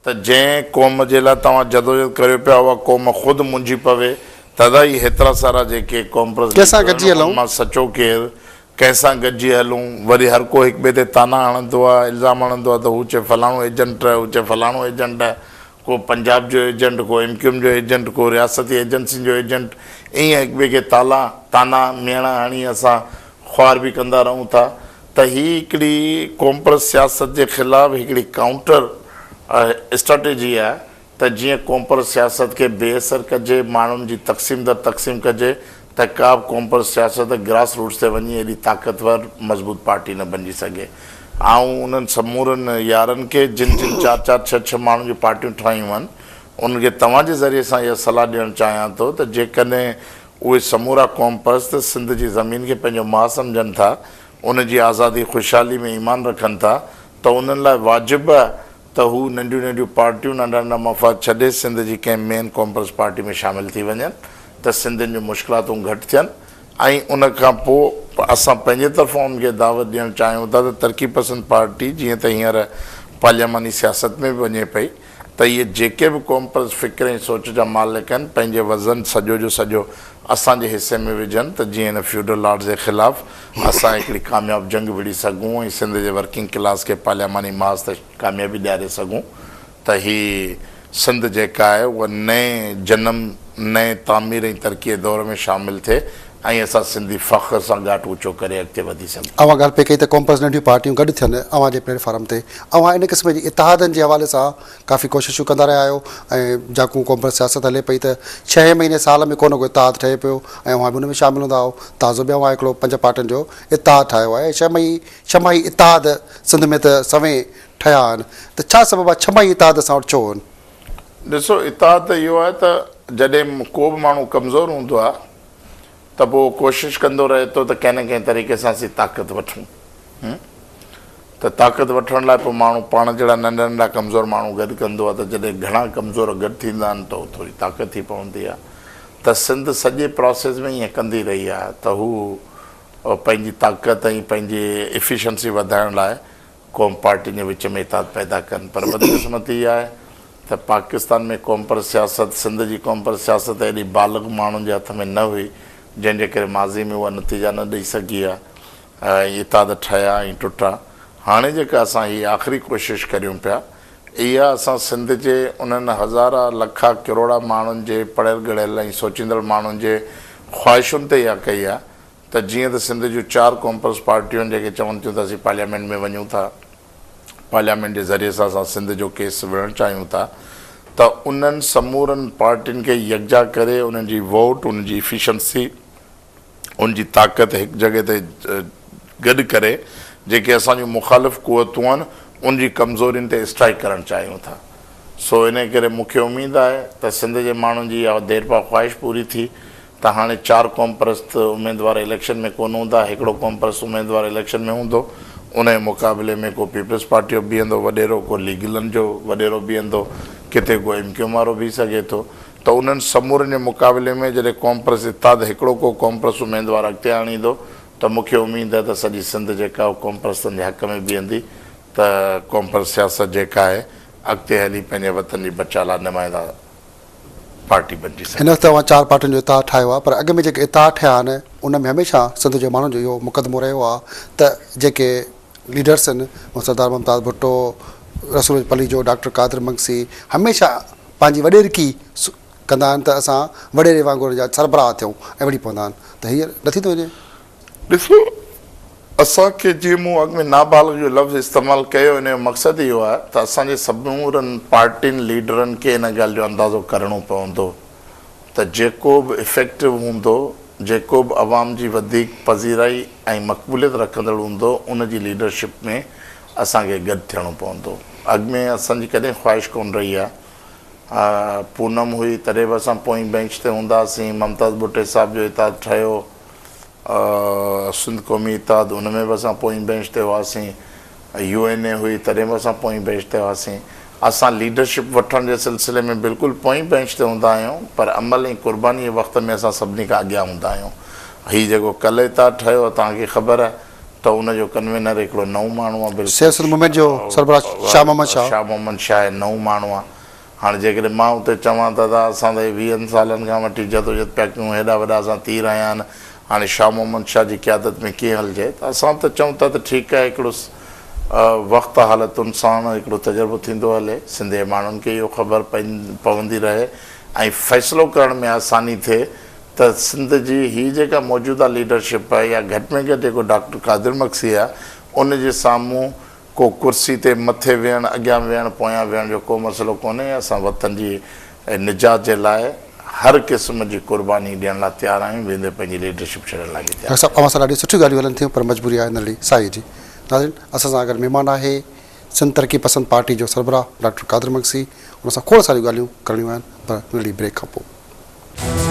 ته جنهن قوم جي لاء توهان جدوجهد ڪريو پيا اها قوم خود منجهي پوي ته ادا هي هيترا سارا جيڪي قومپرست ڪنهن سان ليڊر گڏجي آهن هلون؟ انهن مان سچو ڪير؟ ڪنهن سان گڏجي هلون؟ وري هر ڪو هڪ ٻئي تي طعنا هڻندو آهي، الزام هڻندو آهي ته هو چئي فلاڻو ايجنٽ آهي، هو چئي فلاڻو ايجنٽ آهي، ڪو پنجاب جو ايجنٽ، ڪو ايم ڪيو ايم جو ايجنٽ، ڪو رياستي ايجنسين جو ايجنٽ، ائين هڪ ٻئي کي تالا، طعنا، ميڻا هڻي اسان خوار به ڪندا رهون ٿا ته هي هڪڙي قومپرست سياست جي خلاف هڪڙي ڪائونٽر اسٽريٽجي آهي ته جيئن قومپرست سياست کي بي اثر ڪجي، ماڻهن جي تقسيم در تقسيم ڪجي ته ڪا به قومپرست سياست گراس روٽس تي وڃي ايڏي طاقتور مضبوط پارٽي نه بنجي سگهي. آئون انهن سمورن يارن کي جن جن چار چار ڇهه ڇهه ماڻهن جون پارٽيون ٺاهيون آهن انهن کي توهان جي ذريعي سان اها صلاح ڏيڻ چاهيان ٿو ته جيڪڏهن اهي سمورا قومپرست سنڌ جي زمين کي پنهنجو ماء سمجهن ٿا، ان جي آزادي خوشحالي ۾ ايمان رکن ٿا ته انهن لاء واجب آهي ته هو ننڍيون ننڍيون پارٽيون ننڍا ننڍا مفاد ڇڏي سنڌ جي ڪنهن مين قومپرست پارٽي ۾ شامل ٿي وڃن ته سنڌين جون مشڪلاتون گهٽ ٿين ۽ ان کان پوء اسان پنهنجي طرفان انهن کي دعوت ڏيڻ چاهيون ٿا ته ترقي پسند پارٽي جيئن ته هينئر پارلياماني سياست ۾ به وڃي پئي ته اهي جيڪي به قومپرست فڪر ۽ سوچ جا مالڪ آهن پنهنجي وزن سڄو جو سڄو اسان جي حصي ۾ وجهن ته جيئن هن فيوڊل لارڊز جي خلاف اسان هڪڙي ڪامياب جنگ وڙهي سگهون ۽ سنڌ جي ورڪنگ ڪلاس کي پارلياماني محاذ تي ڪاميابي ڏياري سگهون ته هي سنڌ جيڪا آهي اها نئين جنم، نئين تعمير ۽ ترقي جي دور ۾ شامل ٿئي ۽ اسان سنڌي فخر سان ڳاٽ اوچو ڪري اڳتي وڌي سگهون. اوهان ڳالهه پئي ڪئي ته قومپرست ننڍيون پارٽيون گڏ ٿين اوهان جي پليٽ فارم تي. اوهان ان قسم جي اتحادن جي حوالي سان ڪافي ڪوششون ڪندا رهيا آهيو ۽ جاڪون قومپرست سياست هلي پئي ته ڇهين مهيني سال ۾ ڪو نه ڪو اتحاد ٺهي پيو ۽ اوهان به ان ۾ شامل هوندا آهو. تازو به اوهان هڪڙو پنج پارٽين جو اتحاد ٺاهيو آهي ۽ ڇهه مهي ڇهه ماهي اتحاد سنڌ ۾ ته سوين ٺهيا آهن ته ڇا سبب آهي ڇهه ماهي اتحاد اسان وٽ ڇو هن؟ ڏسو اتحاد ته اهو آهي ته جڏهن ڪو به ماڻهو ڪمزور هوندو آهي ته پوء ڪوشش ڪندو رهي ٿو ته ڪنهن نه ڪنهن طريقي سان اسين طاقت وٺون ته طاقت وٺڻ لاء پوء ماڻهو پاڻ جهڙا ننڍا ننڍا ڪمزور ماڻهو گڏ ڪندو آهي ته جڏهن گهڻا ڪمزور گڏ ٿيندا آهن ته ٿوري طاقت ٿي پوندي آهي ته سنڌ سڄي پراسيس ۾ ائين ڪندي رهي آهي ته هو پنهنجي طاقت ۽ پنهنجي افيشنسي وڌائڻ لاء قوم پارٽين جي وچ ۾ اتحاد پيدا ڪن پر بدقسمتي اها آهي ته پاڪستان ۾ قومپرست سياست سنڌ جي قومپرست سياست ايڏي بالغ ماڻهن جي هٿ ۾ نه هئي جنهن جي ڪري ماضي ۾ اها نتيجا نه ڏئي سگهي آهي ۽ اتحاد ٺهيا ۽ ٽٽا هاڻي جيڪا اسان هي آخري ڪوشش ڪريون پيا اها اسان سنڌ جي انهن هزارا لکا ڪروڙا ماڻهن جي پڙهيل ڳڙهيل ۽ سوچيندڙ ماڻهن جي خواهشن تي اها ڪئي آهي ته جيئن ته سنڌ جون چار قومپرست پارٽيون جيڪي چون ٿيون ته اسين پارليامينٽ ۾ وڃون ٿا، پارليامينٽ جي ذريعي سان اسان سنڌ جو ڪيس وڙهڻ چاهيون ٿا ته انهن سمورن پارٽين کي يڪجا ڪري انهن جي ووٽ، انهن جي افيشنسي، انهن جي طاقت هڪ جڳهه تي گڏ ڪري جيڪي اسان جون مخالف قوتون آهن ان جي ڪمزورين تي اسٽرائيڪ ڪرڻ چاهيون ٿا. سو انهي ڪري مون کي اميد آهي ته سنڌ جي ماڻهن جي اها ديرپا خواهش پوري ٿي ته هاڻي چار قومپرست اميدوار اليڪشن ۾ ڪونه هوندا، هڪڙو قومپرست اميدوار اليڪشن ۾ هوندو، ان جي مقابلي ۾ ڪو پيپلز پارٽي جو بيهندو وڏيرو، ڪو ليگلن جو وڏيرو بيهندو، ڪٿي ڪو ايم ڪيو ايم وارو بيهي سگهي ٿو ته انهن سمورن جي مقابلي ۾ جڏهن قومپرست اتحاد هڪڙو ڪو قومپرست اميدوار اڳتي آڻيندو ته مون کي اميد آهي ته سڄي سنڌ جيڪا اها قومپرستن جي حق ۾ بيهندي ته قومپرست سياست جيڪا آهي اڳتي هلي پنهنجي وطن جي بچاء لاء نمائنده پارٽي بنجي سگهي. هن وقت اوهان چار پارٽين جو اتحاد ٺاهيو آهي پر اڳ ۾ جيڪي اتحاد ٺهيا آهن ان ۾ هميشه سنڌ جي ماڻهن جو اهو مقدمو رهيو آهي ته جيڪي ليڊرس آهن سردار ممتاز ڀٽو، رسول پليجو، ڊاڪٽر قادر مگسي هميشه پنهنجي وڏيرڪي ڪندا آهن ته اسان وڏيري وانگر جا سربراهه ٿيون ۽ وڙهي پوندا آهن ته هينئر نه ٿي ٿو وڃي. ڏسو اسان کي جيئن مون اڳ ۾ نابالغ جو لفظ استعمال ڪيو ان جو مقصد اهو آهي ته اسان جي سمورن پارٽين ليڊرن کي ان ڳالهه جو اندازو ڪرڻو پوندو ته جيڪو به افيڪٽو هوندو جيڪو به عوام جي وڌيڪ پذيرائي ۽ مقبوليت رکندڙ هوندو ان جي ليڊرشپ ۾ اسان کي گڏ ٿيڻو پوندو. اڳ ۾ اسان جي ڪڏهن خواهش ڪونه رهي آهي پونم هئي تڏهن به اسان پوئين بينچ تي هوندا هئاسين ممتاز ڀٽي صاحب جو اتحاد ٺهيو سنڌ قومي اتحاد ان ۾ به اسان پوئين بينچ تي هئاسين، يو اين اي هئي تڏهن به اسان پوئين بينچ تي هئاسين. اسان ليڊرشپ وٺڻ جي سلسلي ۾ بلڪل پوئين بينچ تي هوندا آهيون پر عمل ۽ قرباني جي وقت ۾ اسان سڀني کان اڳيان هوندا آهيون. هي جيڪو ڪلهه اتحاد ٺهيو توهان کي خبر آهي ته ان جو ڪنوينر هڪڙو نئون ماڻهو آهي بلڪل. سيف سنڌ موومينٽ جو سربراهه شاهه محمد شاهه. شاهه محمد شاهه نئون ماڻهو آهي. هاڻي جيڪڏهن مان اتي چوان ته ادا اسان ته هي ويهن سالن کان وٺي جدوجھد پيا ڪيون هيڏا وڏا اسان تير هنيا آهن هاڻي شاهه محمد شاهه جي قيادت ۾ ڪيئن هلجي ته اسان ته چئون ٿا ته ٺيڪ آهي هڪڙو وقت حالتن ساڻ هڪڙو تجربو ٿيندو هلي سنڌ جي ماڻهن کي اهو خبر پوندي رهي ۽ فيصلو ڪرڻ ۾ آساني ٿئي ته سنڌ جي هي جيڪا موجوده ليڊرشپ آهي يا گهٽ ۾ گهٽ جيڪو ڊاڪٽر قادر مگسي آهي ان جي سامهون ڪو ڪرسي تي مٿي ويهڻ اڳيان ويهڻ پويان ويهڻ جو ڪو مسئلو ڪونهي اسان وطن جي نجات جي لاء هر قسم جي قرباني ڏيڻ لاء تيار آهيون ويندي پنهنجي ليڊرشپ ڇڏڻ لاء به تيار ڊاڪٽر صاحب اوهان سان ڏاڍيون سٺيون ڳالهيون هلن ٿيون پر مجبوري آهي ننڍڙي ساهي جي ناظرين اسان سان گڏ مهمان آهي سنڌ ترقي پسند پارٽي جو سربراهه ڊاڪٽر قادر مگسي ان سان کوڙ ساريون ڳالهيون ڪرڻيون آهن پر ننڍڙي بريڪ کان پوء.